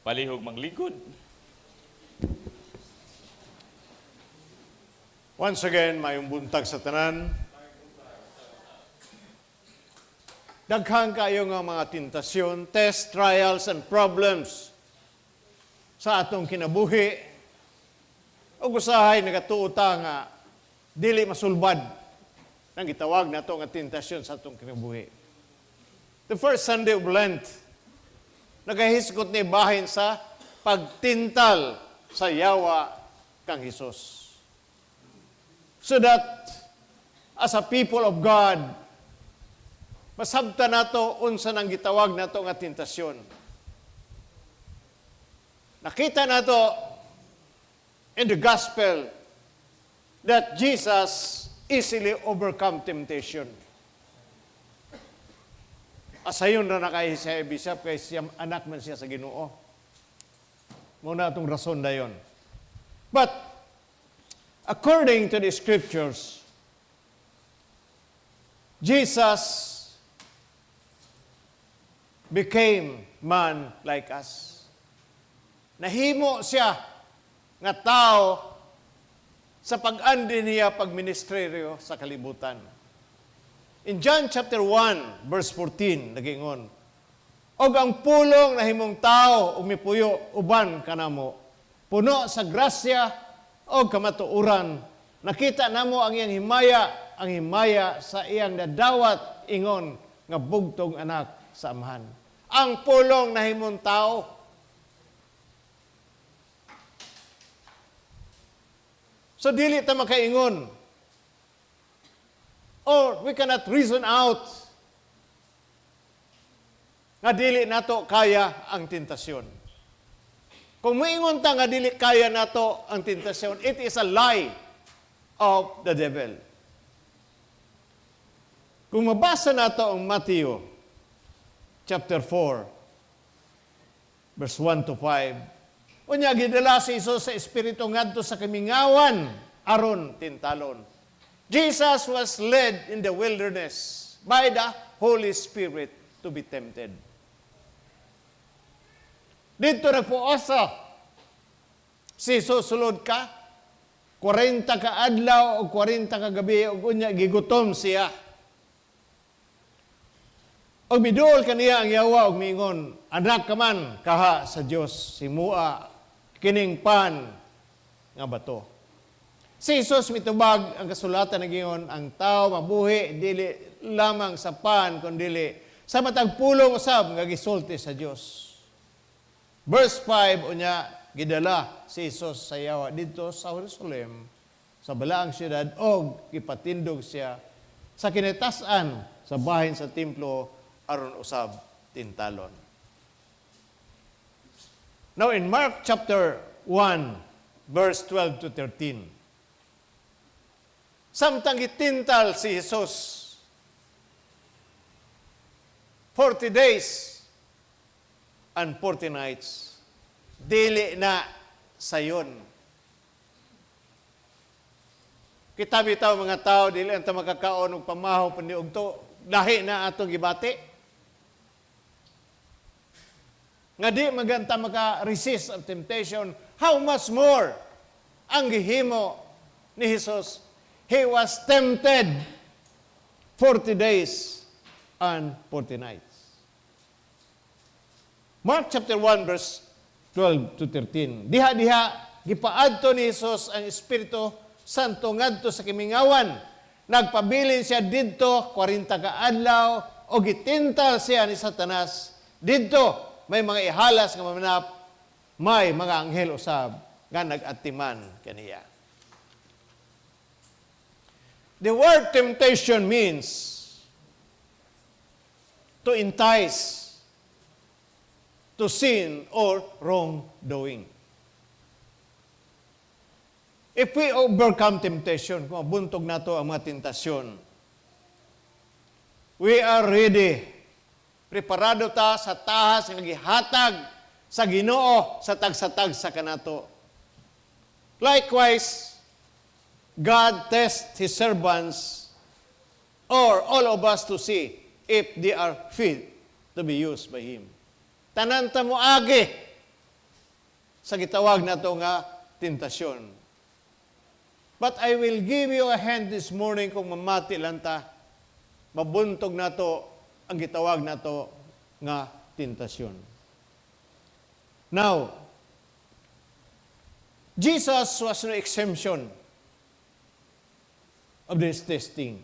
Palihog manglingkod. Once again, mayong buntag sa tanan. Daghan kayo nga mga tentasyon, test, trials, and problems sa atong kinabuhi. Ug usahay nagatuo ta nga dili masulbad nang gitawag nato nga tentasyon sa atong kinabuhi. The first Sunday of Lent, nagahisgot ni bahin sa pagtintal sa yawa kang Hesus. So that as a people of God, masabta nato unsa nang gitawag nato nga tentasyon. Nakita nato in the gospel that Jesus easily overcome temptation. Asayon ra na kay siya, Bishop, kay siya anak man siya sa Ginoo. Mao na atong rason dayon. But according to the scriptures, Jesus became man like us. Nahimo siya nga tao sa pag-andi niya pagministeryo sa kalibutan. In John chapter 1, verse 14, nagingon, "Og ang Pulong nahimong tao ug mipuyo uban kanamo, puno sa grasya o kamatuoran. Nakita namo ang iyang himaya, ang himaya sa iyang nadawat ingon nga bugtong anak sa Amahan." Ang Pulong nahimong tao. So dili ta makaingon or we cannot reason out nga dili nato kaya ang tentasyon. Kung moingon ta nga dili kaya nato ang tentasyon, it is a lie of the devil. Kung mabasa nato ang Matthew chapter 4, verse 1 to 5, unya gidala si Jesus sa Espiritu ngadto sa kamingawan aron tintalon. Jesus was led in the wilderness by the Holy Spirit to be tempted. Didto nagpuosa si Jesus sulod ka 40 ka adlaw o 40 ka gabi ug unya gigutom siya. Og miduol kaniya ang yawa og miingon, "Anak ka man kaha sa Dios, himua kining pan nga bato." Si Jesus mitubag, ang kasulatan nagingon, "Ang tao mabuhi dili lamang sa pan kundili sa matag pulong usab nga gisulti sa Dios. Verse 5, unya gidala si Jesus sa yawa didto sa Jerusalem, sa balaang syudad, og gipatindog siya sa kinatas-an sa bahin sa templo aron usab tintalon. Now in Mark chapter 1 verse 12 to 13, samtang gitintal si Jesus 40 days and 40 nights, dili na sayon. Kita bitaw mga tao, dili ang ta makakaon og pamahaw pandi og to, lahi na atong gibati. Nga di maganta maka-resist of temptation, how much more ang gihimo ni Jesus? He was tempted 40 days and 40 nights. Mark chapter 1 verse 12 to 13. Diha-diha gipaadto ni Jesus ang Espiritu Santo ngadto sa kimingawan. Nagpabilin siya didto 40 ka adlaw o gitintal siya ni Satanas. Didto may mga ihalas nga mamanap, may mga anghel usab nga nag-atiman kaniya. The word temptation means to entice to sin or wrongdoing. If we overcome temptation, kung mabuntog nato ang mga tentasyon, we are ready. Preparado ta sa tahas nga gihatag sa Ginoo sa tagsa-tagsa kanato. Likewise, God tests His servants or all of us to see if they are fit to be used by Him. Tanan ta mo agi Sa gitawag nato nga tentasyon. But I will give you a hint this morning, kung mamati lang ta, mabuntog nato ang gitawag nato nga tentasyon. Now, Jesus was no exemption of this testing.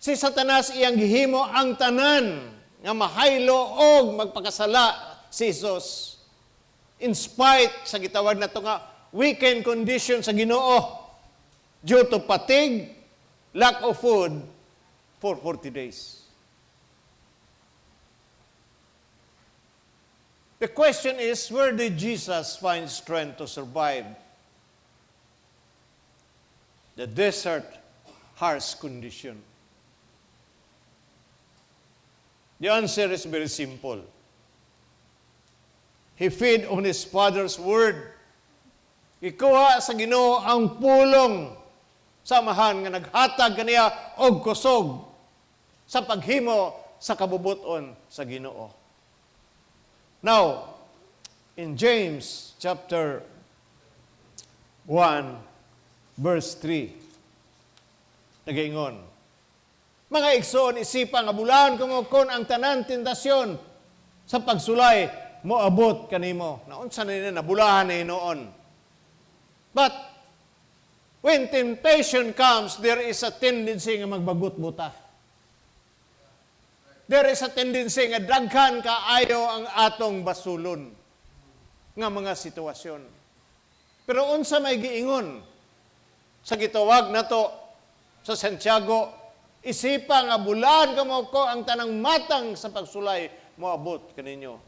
Si Satanas, iyang gihimo ang tanan nga mahaylo og magpakasala si Jesus. In spite sa gitawag nato nga weakened condition sa Ginoo due to fatigue, lack of food for 40 days. The question is, where did Jesus find strength to survive the desert harsh condition? The answer is very simple. He feed on his Father's word. Ikuha sa Ginoo ang pulong sa Amahan nga naghatag kaniya og kusog sa paghimo sa kabubuton sa Ginoo. Now, in James chapter 1 verse 3, nagaingon, "Mga igsoon, isipa nga bulahan kamo kon ang tanan tentasyon sa pagsulay moabot kanimo." Naunsa na nila nabulahan ni noon. But when temptation comes, there is a tendency nga magbagot buta. There is a tendency nga daghan kaayo ang atong basulon nga mga sitwasyon. Pero unsa may giingon sa gitawag nato sa Santiago, "Isipa nga bulahan kamo ko ang tanang matang sa pagsulay moabot kaninyo."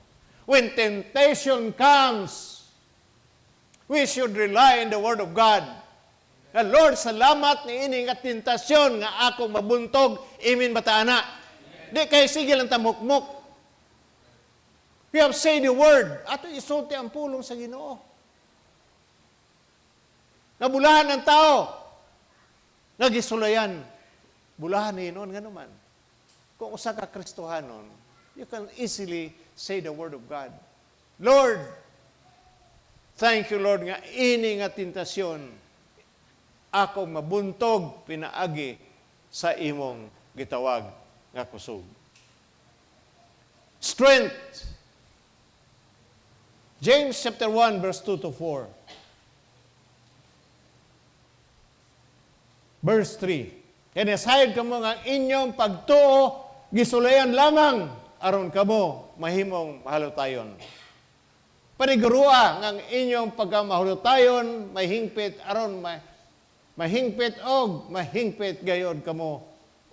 When temptation comes, we should rely on the Word of God. Nga, "Lord, salamat ni ini nga tentasyon nga akong mabuntog, imin bataana." Di kay sige lang tamukmok. We have said the Word. Ato isulti ang pulong sa Ginoo. Nabulahan ng tao. Nga gisulayan. Bulahan ni noon nga naman. Kung usa ka Kristohanon, you can easily say the Word of God. "Lord, thank you, Lord, nga ini nga tentasyon akong mabuntog pinaagi sa imong gitawag nga kusog." Strength. James chapter 1 verse 2 to 4. Verse 3. "Kaya nasayod kamo nga inyong pagtuo gisulayan lamang aron kamo mahimong mahalutayon. Panigurua nga ang inyong pagkamahulutayon mahingpit aron mahingpit og mahingpit gayod kamo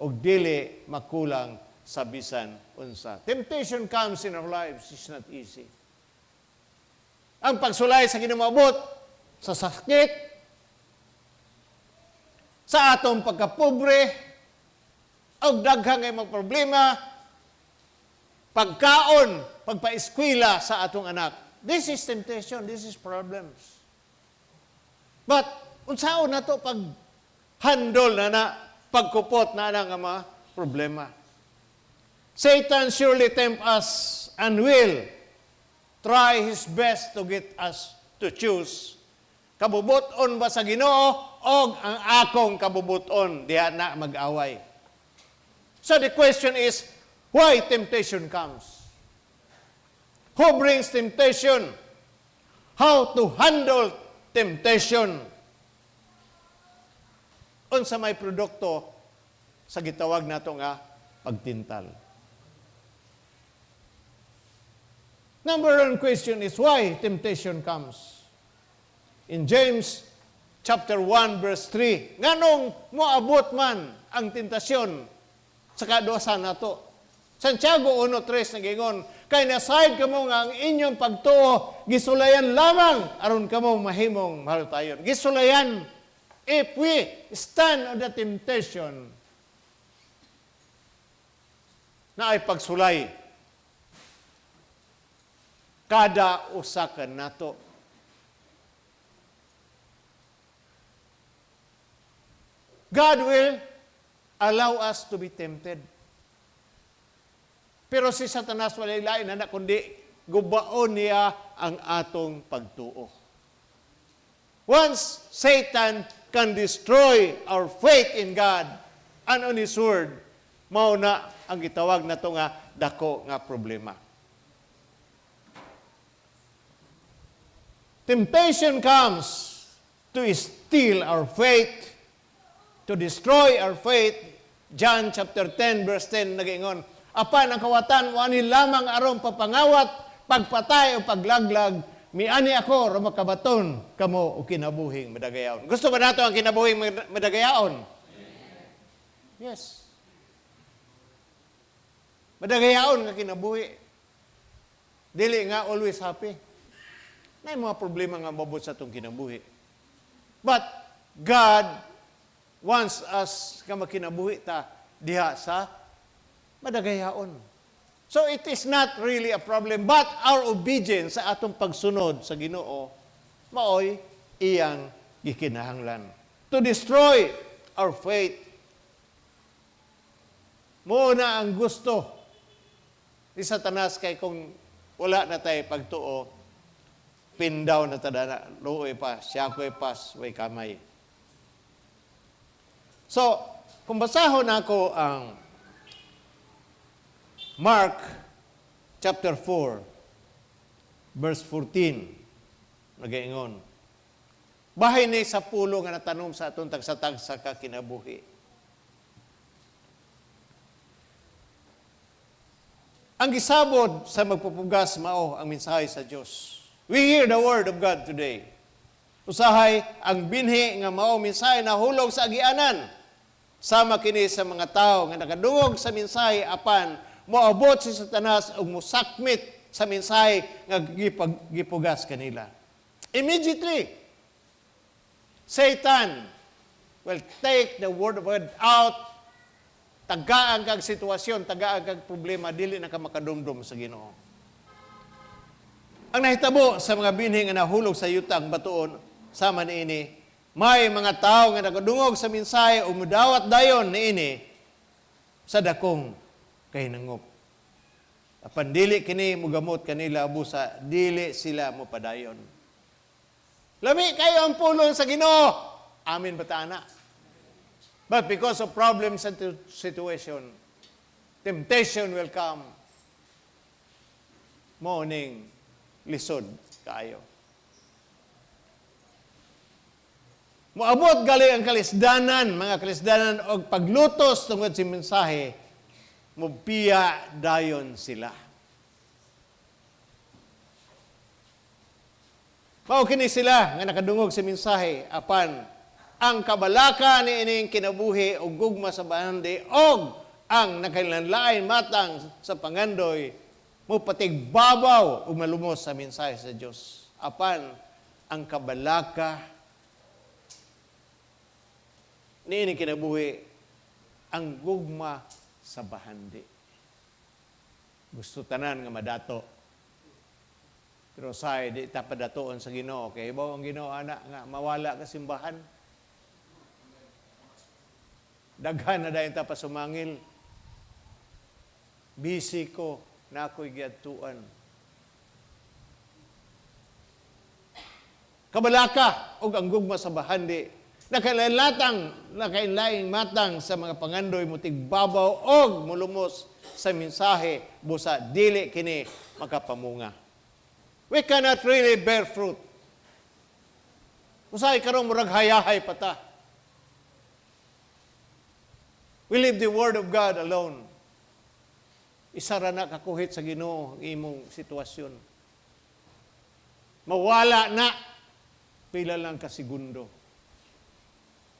og dili makulang sa bisan unsa." Temptation comes in our lives. It's not easy. Ang pagsulay sa Ginoo sa sakit, sa atong pagkapobre, og daghang kay mga problema, pagkaon, pagpaeskwela sa atong anak. This is temptation, this is problems. But unsaon nato pag handle na na, pagkupot na na nga mga problema? Satan surely tempt us and will try his best to get us to choose kabubuton ba sa Ginoo og ang akong kabubuton, diha na mag-away. So the question is, why temptation comes? Who brings temptation? How to handle temptation? Unsa may produkto sa gitawag nato nga pagtintal? Number one question is why temptation comes. In James chapter 1 verse 3, nganong moabot man ang tentasyon sa kaduasan nato? Santiago 1:3 nagingon, "Kay nasayod kamo nga ang inyong pagtuo gisulayan lamang aron kamo mahimong mahalutayon." Gisulayan. If we stand on the temptation na ay pagsulay, kada usa ka nato. God will allow us to be tempted. Pero si Satanas walay lain na kundi Gubaon niya ang atong pagtuo. Once Satan can destroy our faith in God and on His Word, mao na ang gitawag nato nga dako nga problema. Temptation comes to steal our faith, to destroy our faith. John chapter 10 verse 10 nagaingon, "Apan ang kawatan moani lamang aron papangawat, pagpatay o paglaglag, miani ako aron makabaton kamo og kinabuhing madagayaon." Gusto ba nato ang kinabuhing madagayaon? Yes. Madagayaon nga kinabuhi. Dili nga always happy. May mga problema nga mabot sa atong kinabuhi. But God wants us nga makinabuhi ta diha sa madagayaon. So it is not really a problem, but our obedience sa atong pagsunod sa Ginoo maoy iyang gikinahanglan. To destroy our faith. Mao na ang gusto ni Satanas kay kung wala na tayo pagtuo, pindaw na ta na, luoy pa, siyakoy pas, way kamay. So, kung basahon nako ang Mark chapter 4, verse 14, nagaingon, bahin ni sa pulong nga natanom sa atong tagsa-tagsa ka kinabuhi. Ang gisabod sa magpupugas mao ang mensahe sa Dios. We hear the word of God today. Usahay ang binhi nga mao mensahe nahulog sa agianan. Sama kini sa mga tawo nga nakadungog sa mensahe apan moabot si Satanas ug mosakmit sa mensahe nga gipugas kanila. Immediately, Satan will take the word of God out. Tagaan kag sitwasyon, tagaan kag problema, dili na ka makadumdum sa Ginoo. Ang nahitabo sa mga binhi nga nahulog sa yutang batuon, sama niini, may mga tao nga nakadungog sa mensahe ug mudawat dayon niini sa dakong kahinangop. Apan dili kini mugamot kanila busa dili sila mopadayon. Lami kayo ang pulong sa Ginoo. Amin ba ta ana? But because of problems and situation, temptation will come. Morning, lisod kaayo. Moabot gali ang kalisdanan, mga kalisdanan og paglutos tungod sa mensahe, mobiya dayon sila. Mao kini sila nga nakadungog sa mensahe apan ang kabalaka ni ining kinabuhi og gugma sa bahandi og ang nakainlain matang sa pangandoy mopatigbabaw ug malumos sa mensahe sa Dios. Apan ang kabalaka ni ining kinabuhi ang gugma sa bahandi. Gusto tanan nga madato. Pero say di ta padatoon sa Ginoo kay ibaw ang Ginoo ana nga mawala ka simbahan. Daghan na dayon ta pasumangil. Busy ko na ako'y giadtuan. Kabalaka og ang gugma sa bahandi. Nakainlaing matang sa mga pangandoy mutigbabaw og mulumos sa mensahe busa dili kini makapamunga. We cannot really bear fruit. Usahay karong murag hayahay pa ta. We leave the word of God alone. Isa ra na kakuhit sa Ginoo ang imong sitwasyon. Mawala na pila lang ka segundo.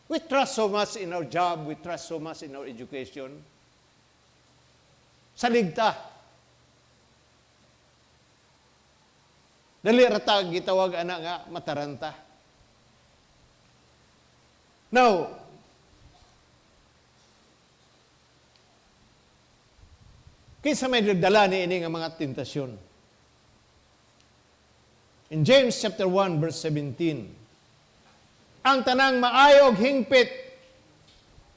We trust so much in our job, we trust so much in our education. Saligta. Dali ra ta gitawag ana nga mataranta. Now, kinsa may nagdala ni ini nga mga tentasyon? In James chapter 1 verse 17, ang tanang maayog hingpit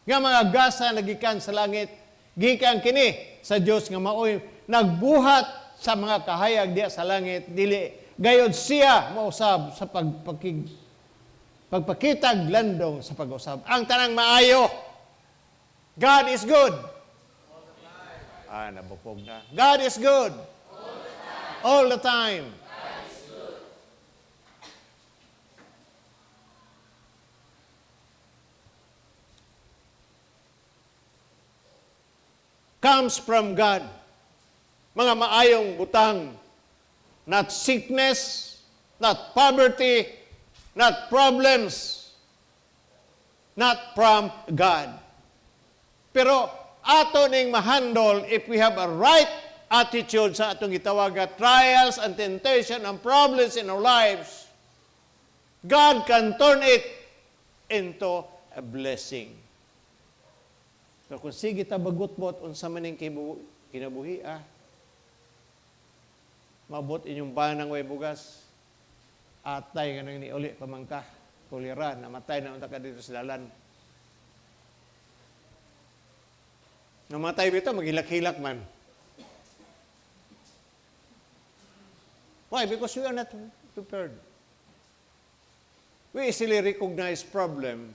nga mga gasa nagikan sa langit, gikan kini sa Dios nga maoy nagbuhat sa mga kahayag diya sa langit, dili gayod siya mausab sa pagpakitag landong sa pag-usab. Ang tanang maayo. God is good. Ah, nabukog na. God is good. All the time. All the time. Comes from God. Mga maayong butang. Not sickness, not poverty, not problems, not from God. Pero ato ning mahandle if we have a right attitude sa atong gitawag nga trials and temptation and problems in our lives. God can turn it into a blessing. Pero kung sige ta bagutbot unsa man ning kinabuhi ah. Mabot inyong banang way bugas. Atay ka nang niuli pamangka. Kulira, namatay na unta ka dito sa dalan. Namatay bitaw, maghilak-hilak man. Why? Because we are not prepared. We easily recognize problem.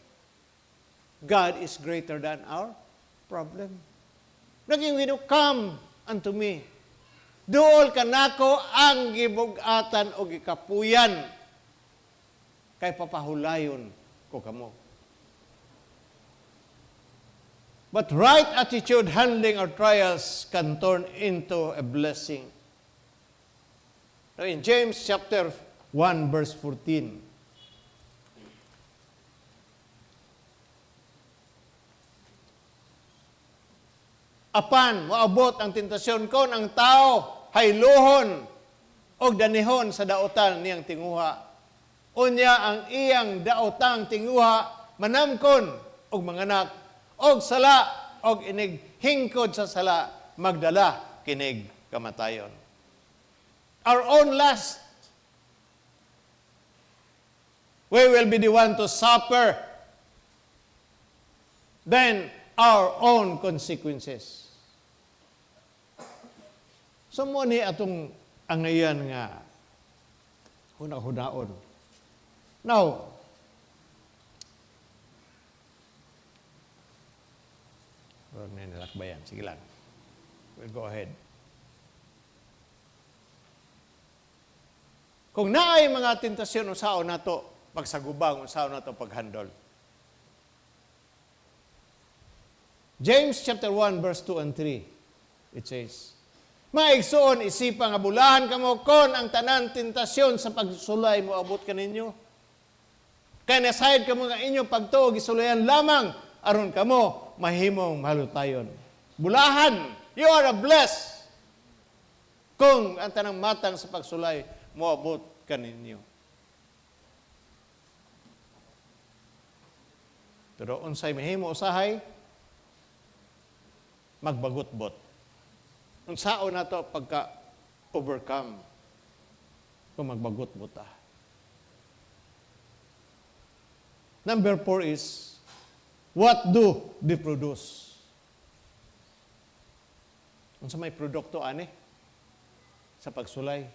God is greater than our problem. Naging we come unto me. Duol kanako ang gibugatan o gikapuyan. Kay papahulayon ko kamo. But right attitude handling our trials can turn into a blessing. Now in James chapter 1 verse 14. Apan moabot ang tentasyon kon ang tao hayluhon og danihon sa daotan niyang tinguha. Unya ang iyang daotang tinguha manamkon og manganak og sala og inig hingkod sa sala magdala kinig kamatayon. Our own lust. We will be the one to suffer. Then our own consequences. So mo ni atong angayan nga huna-hunaon. Now, huwag na nilakbayan. Sige lang. We'll go ahead. Kung naay mga tentasyon, unsaon nato pagsagubang, unsaon nato paghandle. James chapter 1 verse 2 and 3, it says, Maigsoon, isipa nga bulahan kamo kon ang tanan tentasyon sa pagsulay mo abot kaninyo. Kay nasayod kamo nga inyong pagtuo gisulayan lamang aron kamo mahimong malutayon. Bulahan, you are a blessed kung ang tanang matang sa pagsulay moabot kaninyo. Pero unsay mahimo usahay, magbagutbot. Unsaon nato pagka overcome kung magbagutbot ta. Number 4 is, what do they produce? Unsa may produkto ani sa pagsulay?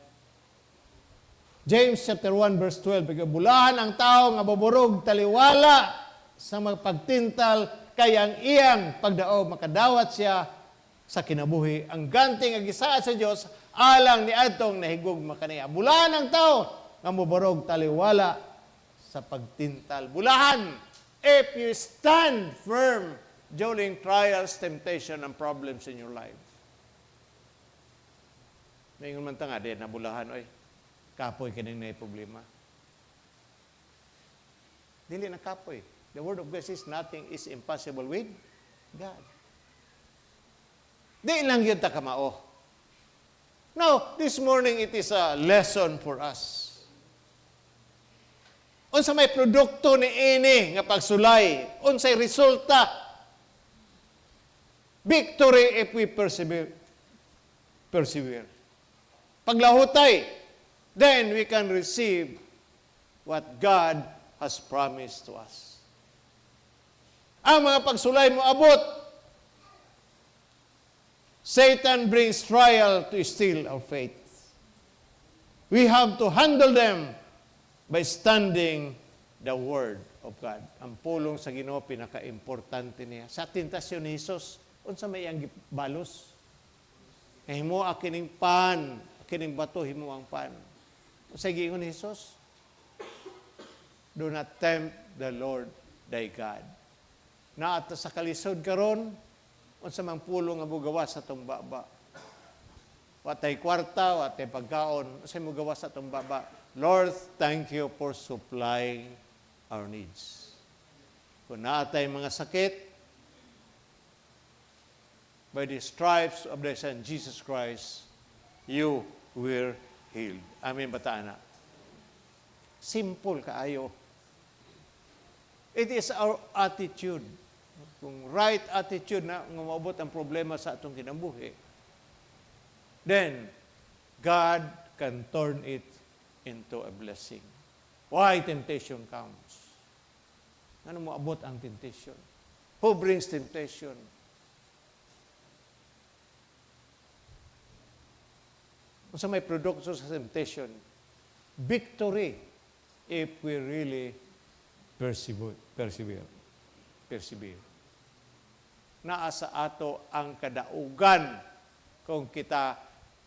James chapter 1 verse 12, bulahan ang tao nga baburog taliwala sa magpagtintal kay ang iyang pagdaog makadawat siya sa kinabuhi. Ang ganting nga gisaad sa Dios alang ni adtong nahigugma kaniya. Bulahan ang tao nga moburog taliwala sa pagtintal. Bulahan if you stand firm during trials, temptation, and problems in your life. Maingon man ta nga, di na bulahan, oy. Kapoy kining na problema. Dili na kapoy. The word of God says nothing is impossible with God. Di lang yun ta kamao. Now, this morning it is a lesson for us. Unsa may produkto ni ini nga pagsulay, unsay resulta? Victory if we persevere. Persevere. Paglahutay, then we can receive what God has promised to us. Ang mga pagsulay mo abot. Satan brings trial to steal our faith. We have to handle them by standing the Word of God. Ang pulong sa Ginoo, pinaka-importante niya. Sa tentasyon ni Jesus, unsa may iyang gibalos? Himo kining pan, kining bato himo ang pan. Unsa giingon ni Jesus? "Do not tempt the Lord thy God." Naa ta sa kalisod karon, unsa mang pulong nga mugawas sa atong baba? Wa tay kwarta, wa tay pagkaon, unsa mugawas sa atong baba? "Lord, thank you for supplying our needs." Kung naa tay mga sakit, "By the stripes of thy Son Jesus Christ, you were healed." Amen ba ta ana? Simple kaayo. It is our attitude. Kung right attitude na nga maabot ang problema sa atong kinabuhi, then God can turn it into a blessing. Why temptation comes? Ano moabot ang temptation? Who brings temptation? Unsa may produkto sa temptation? Victory if we really persevere. Persevere. Persevere. Naa sa ato ang kadaugan kung kita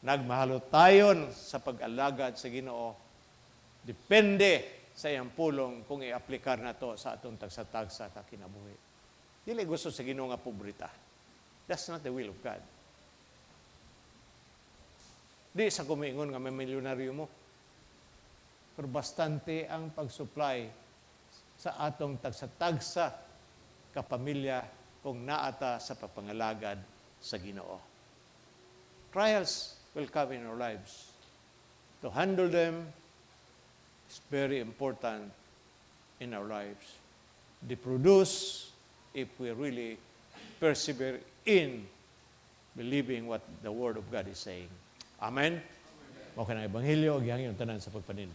nagmahalutayon sa pag-alagad sa Ginoo. Depende sa iyang pulong kung i-aplikar nato sa atong tagsa-tagsa ka kinabuhi. Dili gusto sa Ginoo nga pobre ta. That's not the will of God. Di sa ko moingon nga may milyonaryo mo. Pero bastante ang pag-supply sa atong tagsa-tagsa kapamilya kung naa ta sa pagpangalagad sa Ginoo. Trials will come in our lives. To handle them is very important in our lives. They produce if we really persevere in believing what the Word of God is saying. Amen? Mao kanang Ebanghelyo, gihangyo tanan sa pagpanindot.